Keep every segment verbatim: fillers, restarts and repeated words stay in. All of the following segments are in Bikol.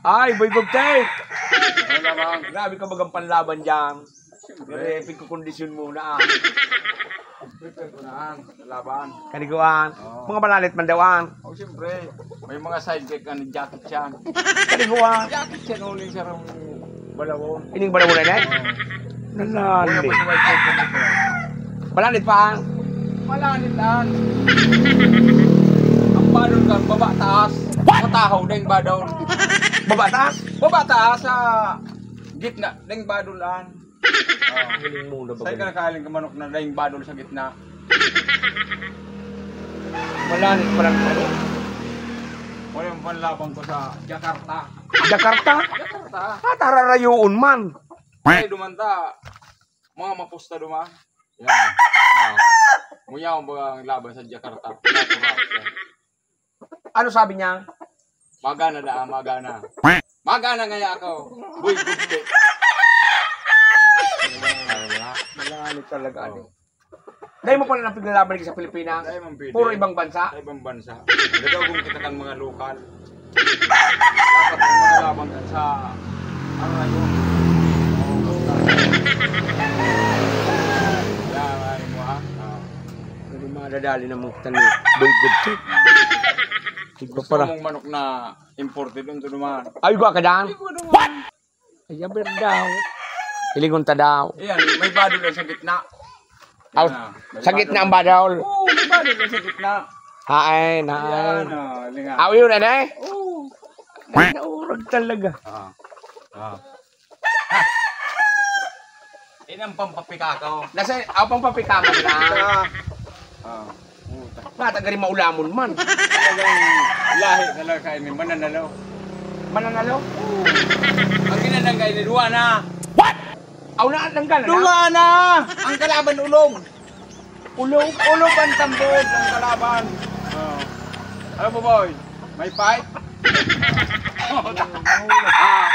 Ay, Boy Gobtek! Ano lamang? Grabe ka bagang panlaban dyan. Siyempre. Pero pigkukondisyon muna, ah. Prepare ko na ang laban. Kaliguan. Oo. Mga balalit man daw, ah. Oh, siyempre. May mga sidekick, ano, Jackie Chan. Kaliguan. Jackie Chan, uling siya rong balawon. Ining balawon na, eh? Oo. Nalalit. Kaya may white coat na nito. Malanit pa ang? Malanit ang. Ang badol kan baba taas. What? Matahaw, daing badol. Baba taas? Baba taas, sa gitna, daing badol ang. Oh. Galing mo na ba? Saan ka nakaling ka manok na daing badol sa gitna? Malanit pa lang, ano? Wala yung panlaban ko sa Jakarta. Jakarta? Jakarta. Ah, tararayoon man. Ay, dumanta. Mga mapusta duman. Yan. Ah. Muyaw ang bagang laban sa Jakarta. Natural. Ano sabi niya? Magana na, magana. Magana ngaya ako. Boy, gupit. Ay, wala. Wala, ano talaga, ano? Oh. Dahil mo pala nang piglalaban sa Pilipinas? Dahil mong pwede. Puro ibang bansa? Sa ibang bansa. Nagagawin kita kan mga lokal. Dapat ang mga laban kan sa, ano na yun? Yan, ano mo, ha? Ah. Ano yung mga dadali na mong kita ni Boy Good Trip? Tigpa Gusto para. Mong manok na imported, yun, ito naman. Ay, gwa ka dyan? Ay, gwa naman. Ay, aber daw. Hilingon ta daw. Ayan, may badol lang sa gitna. Aw, yan na, may sa gitna ang badol. Oo, may badol lang sa gitna. Hain, hain. Ayan, oh, linga. Aw, yun, ano eh? Oo. Ay, naurag talaga. Ah. Ah. Yan ang pampapikakaw. Nasa, aw, pampapikakaw na. Ah. Ah. Puta. Nga, taga rin maulamon man. Talagang lahi talaga kayo ni Mananalo. Mananalo? Oo. Ang ginanang kayo ni Duana. What? Aw, na, nanggal na? Duana! Ang kalaban, ulog. Ulog? Ulog ang tambod, ang kalaban. Oh. Ano po, boy? May fight? Ah.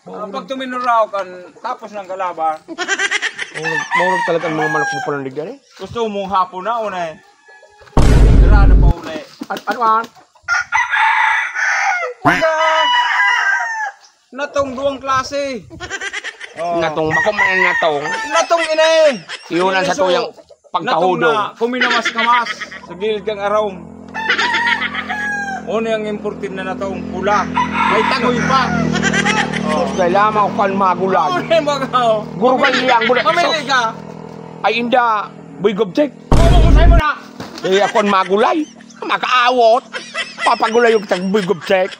Ah, pag tuminuraw kan, tapos ng kalaban. Maurag, maurag talaga ang mga manok mo palandig yan eh. Gusto mong hapon na, una eh. Tira na pa uli. An-, ano ah? Wala. Natong duwang klase. Oh. Natong, bako man ang natong. Natong ina eh. Iyon ang sa tuyang. Pagkahudog. Natong na, kuminamas-kamas sa gilid kang arong. Ano yung imported na natong pula? May tangoy pa. Oh. Sus, dahil lamang ako kan magulay. Ano yung mga, oh? Gurugay niya ang gulay. Mamili ka. Ay, inda, Boy Gobtek. Oo, kusay mo na. Eh, ako ang magulay. Makaawot. Papagulay yung tag Boy Gobtek.